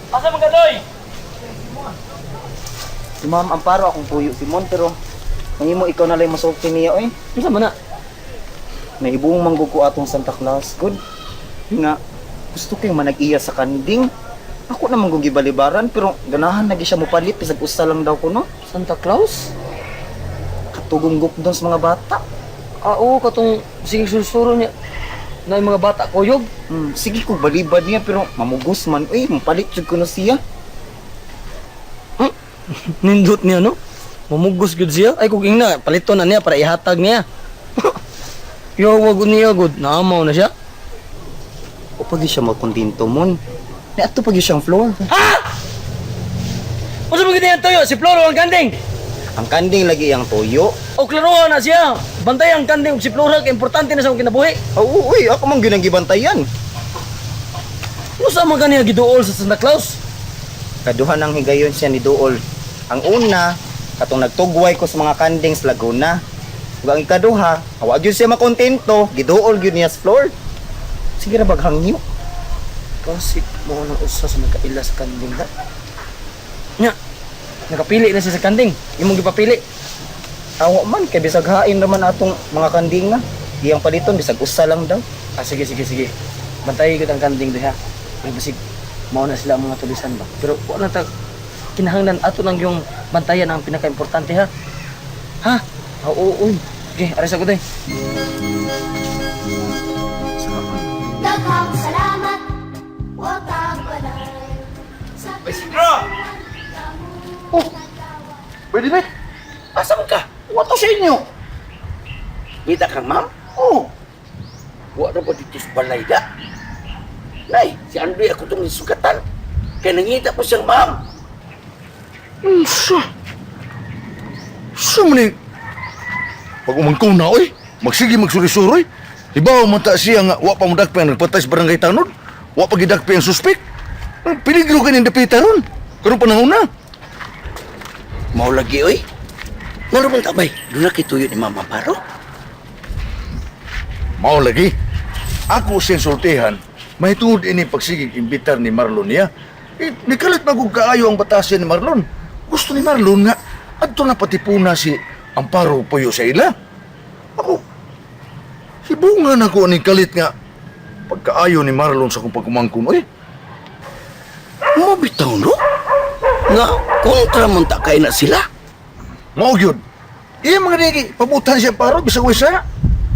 Asa man gadoy? Si Ma'am Amparo akong tuyo si Mon, pero mahimo ikaw na lang masulti niya oy. Unsa man na? Naibong manggug ko atong Santa Claus. Good. Nga gusto kay manag-iya sa kanding. Ako naman kung gibalibaran, pero ganahan lagi siya mopalit bisag usa lang daw kuno. Santa Claus? Katugong doon sa mga bata. Ah, oo, katong sige susuro niya na yung mga bata kuyog. Sige ko balibad niya, pero mamugos man uy, mopalit jud kuno siya. Nindot niya, no? Mamugos gud siya. Ay, kung ingna, paliton na niya para ihatag niya. Yo, wag niya gud. Naamaw na siya. O pag siya makontento mon. Niadto pag siyang floor. Unsa man gid ang tuyo? Si Floro ang kanding. Ang kanding lagi ang tuyo. O klaroha na siya. Bantay ang kanding ug si Flora kay importante na sa akong kinabuhi. Oo, uy, ako man gyud ang gibantayan. Unsa man kaniya giduol sa Santa Claus? Kaduha ng higayon siya ni Duol. Ang una, katong nagtugway ko sa mga kanding sa Laguna. Ug ang ikaduha, awa gyud siya makontento, giduol gyud niya sa floor. Sige ra baghangyo. Kasi mo nang usa sa nagkaila sa kanding na. Nya, nakapili na siya sa kanding. Imong gipapili. Awa man kay bisag hain raman atong mga kanding na. Iyang paliton bisag usa lang daw. Ah, sige, sige, sige. Bantayi gud ang kanding diha. May basig mao na sila ang mga tulisan ba. Pero wala ta kinahanglan ato lang yung bantayan ang pinaka-importante ha. Ha? Oo, uy. Okay, aris ako day. Daghang salamat, watag balay. Sa Oh, pwede ba? Asa man ka? Wato sa inyo. Kita kang ma'am? Oh, Wa ra ba dito sa balay da? Nay, si Andre ako itong nisugatan. Kaya nangita ko siyang ma'am. Unsa? Sa man ni? Pag umangkaw na, oy. Magsige magsuroy-suroy. Ibaw man ta siya nga wa pa mo dakpe ang nagpatay sa barangay tanod. Wa pa gidakpe ang suspek. Ang Peligro kaning dapita ron. Karong panahon na. Mao lagi, oy. Ngano bang tabay? Doon na kituyo ni Mama Paro. Mao lagi. Ako siyang sultihan, mahitungod ini pagsigig imbitar ni Marlon niya. Eh, nikalit na kung kaayo ang batasin ni Marlon. Gusto ni Marlon nga, adto na patipuna si Amparo Puyo sa ila. Ako, hibungan ako aning kalit nga pagkaayo ni Marlon sa akong pagkumangkon. Oy, Mabitaw, no? Nga, kontra man ta kay na sila. mao gyud. Iya mga nigi, pabutan si Amparo, bisag way saya.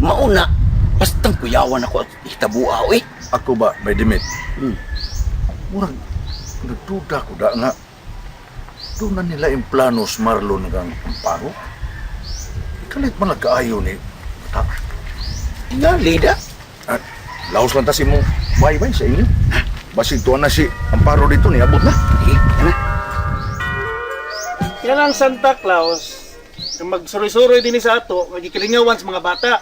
Mauna, bastang kuyawan ako at hitabua, oy. Ako ba, may dimit? Murag, nagduda ko da nga. Doon na nila yung planos Marlon ng Amparo. Kalit man nagkaayo ni bata. Nga, Lida. At laos lang ta si mo bye-bye sa inyo. Basig tuwan na si Amparo dito, niabot na. Eh, ana. Yan ang Santa Claus na magsuroy-suroy din sa ato, magikilingawan sa mga bata.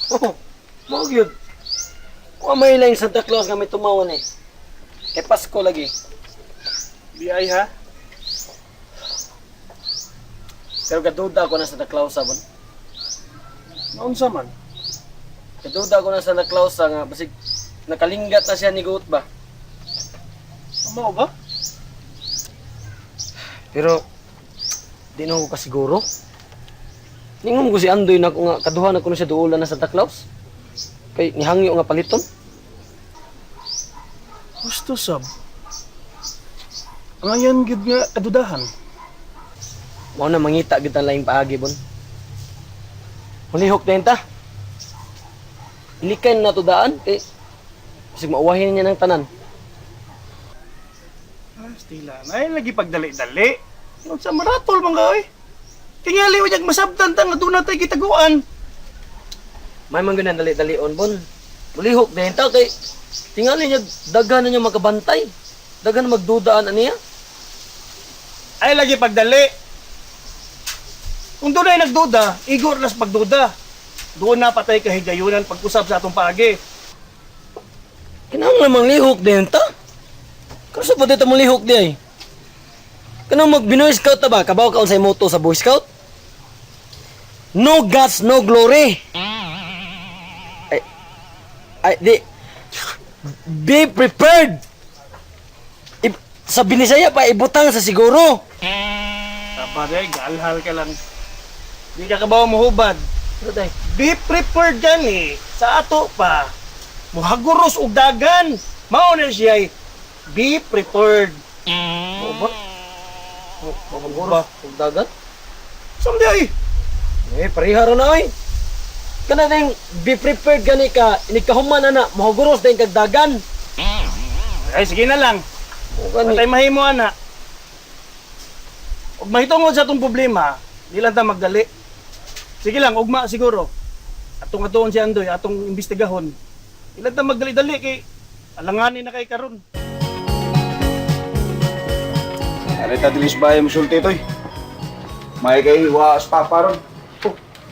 Oh, mao gyud. Wa may laing Santa Claus nga may tumawan eh. Kay Pasko lagi. Di ay ha. Pero kaduda ako na Santa Claus sabon. Naunsa man. Kaduda ako na Santa Claus nga basig nakalinggat na siya ni Goat ba. Mao ba? Pero di na ako kasiguro. Ningon ko si Andoy na nga kaduha na kuno siya duolan na Santa Claus. Kay nihangyo nga paliton. Gusto sab. Ang ayan gyud nga kadudahan. Mao na mangita gyud ang laing paagi bon. Hulihok din ta. Ilikan na to daan kay basig mauwahin niya ng tanan. Ah, stila. Ay lagi pagdali-dali. Unsa maratol man ka oy. Tingali wa jag masabtan ta nga doon natay gitaguan. May man gyud dali-dalion bon. Mulihok din ta kay tingali niya daghan na niya makabantay. Daghan na magdudaan aniya. Ay lagi pagdali. Kung doon ay nagduda, igor nas pagduda. Doon na patay kahigayunan pag-usab sa atong paagi. Kinahanglan mang lihok din ta. Kaso pa dito mong lihok di ay. Kanang mag Binoy Scout ta ba? Kabaw ka unsay motto sa Boy Scout? No guts, no glory. Ay, ay di. Be prepared. Sa Binisaya pa ibutang sa siguro. Tama day, galhal ka lang. Di ka kabaw mohubad. Ano day? Be prepared gani sa ato pa. Muhaguros og dagan. Mao na siya ay, be prepared. Mao ba? Ba? Og dagat? Samdi ay. Eh, pareha ra na oy. Kana nang be prepared gani ka, inikahuman na na, mahuguros din kag dagan. Ay sige na lang. O gani. Patay mahimo ana. Ug mahitungod sa atong problema, di lang ta magdali. Sige lang, ugma siguro. Atong atuon si Andoy, atong imbestigahon. Di lang ta magdali-dali kay alanganin na kay karon. Arita dilis bahay mo sulti toy. May kay wa sa papa ron.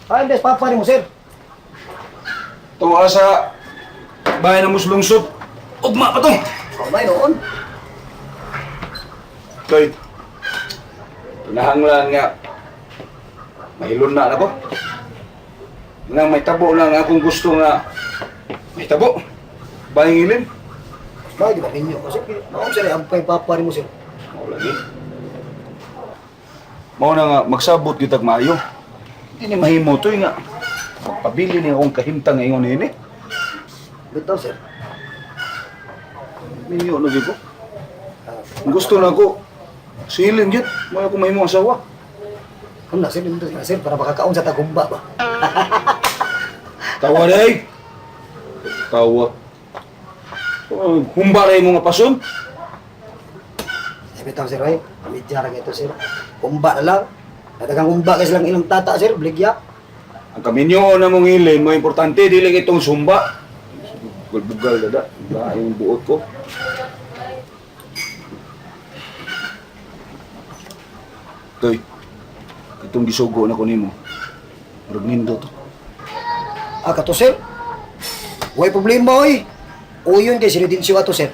Ah, hindi, papa ni mo, sir. Tuwa sa bahay ng muslungsod. Ugma pa to. Kamay noon. Toy. Kinahanglan nga mahilon na nako. Nang may tabo lang akong gusto nga may tabo. Bahay ngilin. Bakit di ba ninyo? Kasi, noon, sir, ampay papa ni mo, sir. Mao lagi. Mao na nga magsabot gyud tag maayo. Hindi ni mahimo toy nga. Magpabili ni akong kahimtang ingon nini. Bitaw, sir. Minyo lagi ko. Ang gusto na ko, silin gyud. Mao ako mahimo asawa. Ano na, sir, nindot na, sir, para makakaon sa tagumba ba? Tawa day. Tawa. Oh, humba ray mo nga pason. Eh, bitaw, sir, ay. Pamidya ra ito, sir. Humba na lang. Nadagang humba kasi lang ilang tata, sir. Bligya. Ang kaminyo na mong ilin, mo importante dili kay itong sumba. Bugal-bugal dada. Ba yung buot ko. Toy, itong gisugo na ko nimo. Murag nindo to. Ah, kato, sir. Way problema, oy. Uyon kay sinidensyo ato, sir.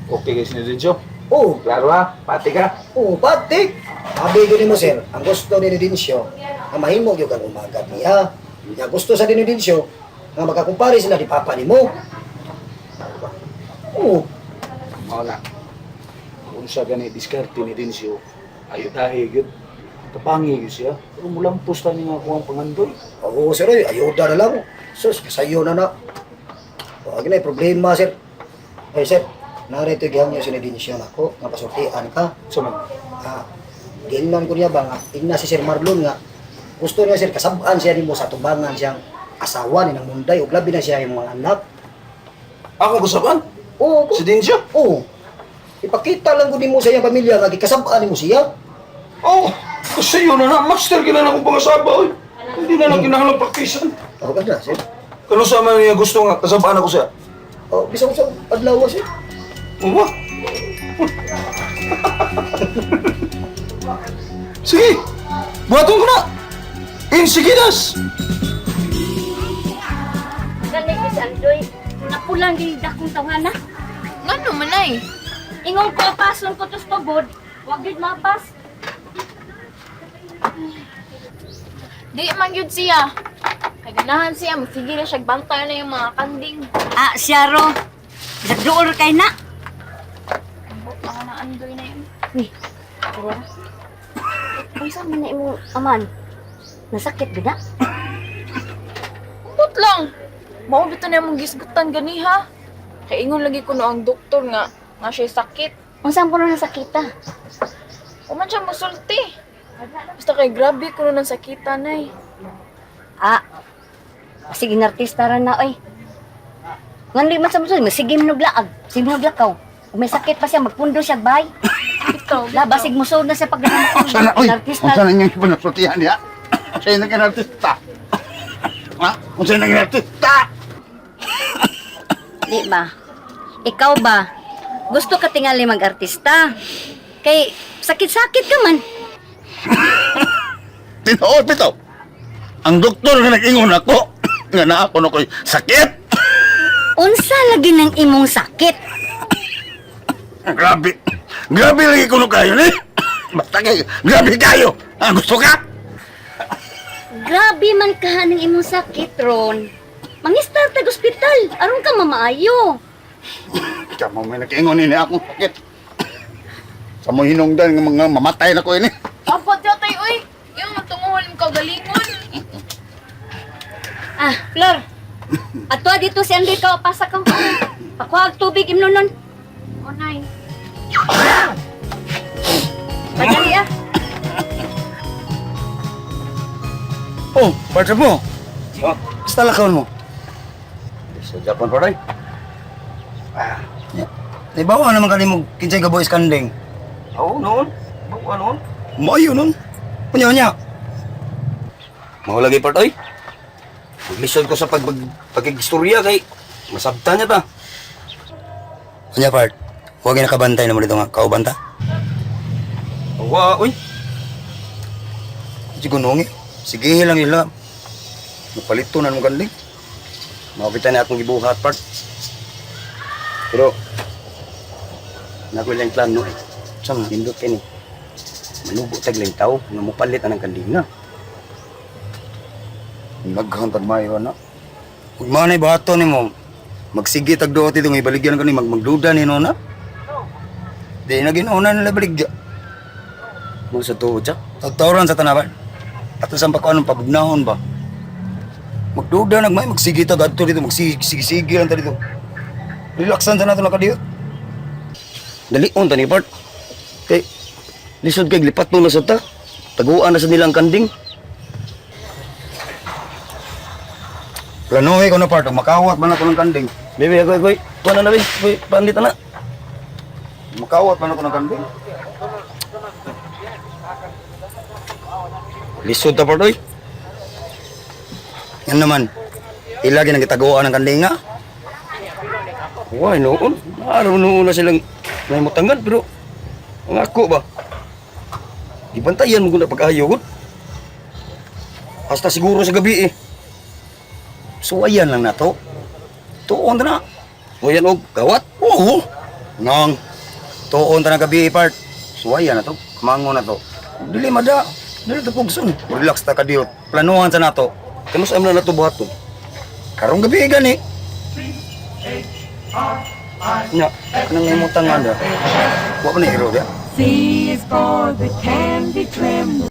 Okay guys, ni Dinso. Oo, Klaro ha, pati ka. oo, pati. Sabi ko nimo, sir, ang gusto ni Didensyo, ang mahimo gyud kang umagat niya. Nga gusto sa Didensyo, nga makakumpare sila ni papa nimo. Oo. Mao na. Kung sa gani diskarte ni Dinso, ayo tahi gyud. Tapangi gyud siya. Pero mulampos ta ni nga ako ang pangandoy. Oo, sir, ay, ayuda na lang. Sus, kasayo na na. Huwag na, problema, sir. Ay, sir, narito yung niya sinidensya na ako, nga pasultian ka. Sa man. Ah, giingnan ko niya ba nga, ingna si Sir Marlon nga, gusto niya, sir, kasabaan siya nimo sa tubangan siyang asawa ni ng munday, ug labi na siya yung mga anak. Ako gusaban? Oo, ko. Si Dinso? Oo. Ipakita lang ko nimo sa iyang pamilya nga gikasabaan nimo siya. Oh, kasi yun na na, master ka na akong pangasaba, oy. Hindi na lang kinahanglang praktisan. Oo, ka na, sir. Kano sa man niya gusto nga, kasabaan ako siya. Oh, bisa ko sa adlaw, sir. Uwa. Sige, buhaton ko na. Insigidas! Gani ko si Andoy. Napulang gid akong tawhana. Ngano man ay? Ingon ko pason ko tos tubod, wag gid mapas. Di man gyud siya. Kay ganahan siya, magsige na siya bantay na yung mga kanding. Ah, siya ro. Nagduol kay na. Ambot ako na Andoy na yun. Uy, tara. Unsa man na imong aman? Nasakit gid na? Ambot lang. Mao bitaw na imong gisgutan ganiha. Kay ingon lagi ko no ang doktor nga nga siya sakit. Unsa ang puno na sakita? Uman siya musulti. Basta kay grabe kuno ng sakitan ay. Ah, sige artista ra na oy. Nganli man sa musul, sige manuglaag, sige manuglakaw. Kung may sakit pa siya, magpundo siya, bay. Bitaw. La, basig musod na siya pag Sana, oy, artista. unsa na niyang panasultihan niya? Unsa nang artista? Ha? Unsa nang artista? Di ba? Ikaw ba? Gusto ka tingali mag-artista? Kay sakit-sakit ka man. Tinuod bitaw. Ang doktor nga nag-ingon ako, nga naa ko na ko'y sakit. Unsa lagi ng imong sakit? Grabe. Grabe lagi kuno kayo ni. Basta kay grabe kayo. Ah, gusto ka? Grabe man ka ng imong sakit ron. Mangistar tag ospital, aron ka mamaayo. Kamo may nakiingon ini akong sakit. Sa mo hinungdan nga mga mamatay na ko ini. Apa dyan tayo, oy. Yung matunguhol mo kagalingon. Ah, Flor. Ato dito si Andoy ka pasa ka. Pakuha og tubig imnonon. O, nay. Padali ah. Oh, partner mo. Oh, basta lakaw mo. Sa Japan pa rin. Naibawa naman kanimo kinsay ka boys kanding. Oo, noon. Bawa noon. Maayo nun. Unya unya. Mao lagi part oy. Maglisod ko sa pag pagkigistorya kay masabtan niya ta. Unya part. Huwag nakabantay na mo dito nga kauban ta. Wa oy. Sige nungi. Sige lang ila. Mapalito na mo kanding. Mao kita na akong gibuhat part. Pero nako ilang plano eh. Saan na? Nindot kini. Manubo tag lang tao nga mopalit anang kandinga. Naghang tagmayo na. Ug manay bato nimo. Magsige tag duot dito nga ibaligyan kani mag magduda ni no na. Di na ginuuna nila baligya. Mo sa tuod siya. Tagtawran sa tanawan. Ato sa pakuan ng pabugnahon ba. Magduda nagmay magsige tag adto dito magsige lang ta dito. Relaxan sa nato nakadiyot. Dalion tani part. Kay lisod kay lipat na sa ta. Taguan na sa nilang kanding. Planohe ko na part, makawat man ako ng kanding. Bebe, agoy, agoy. Kuha na na, be. Agoy, pandit na. Makawat man ako ng kanding. Lisod ta part, oy. Yan naman. Ilagi nang gitaguan ng kanding nga. Why noon? Araw noon na silang nahimutangan, pero ang ako ba? Gibantayan mo na pag-ayo, gud. Hasta siguro sa gabi eh. So ayan lang na to. Tuon ta na. Wayan og gawat. Oo. Nang. Tuon ta na gabi part. Suwayan na to. Kamango na to. Dili mada. Dili to pugson. Relax ta kadiyot. Planuhan sa nato. Kanus am na nato buhaton? Karong gabi gani. Nya, Kanang imutang nga da. Wa pa ni hero da. C is for the candy trim.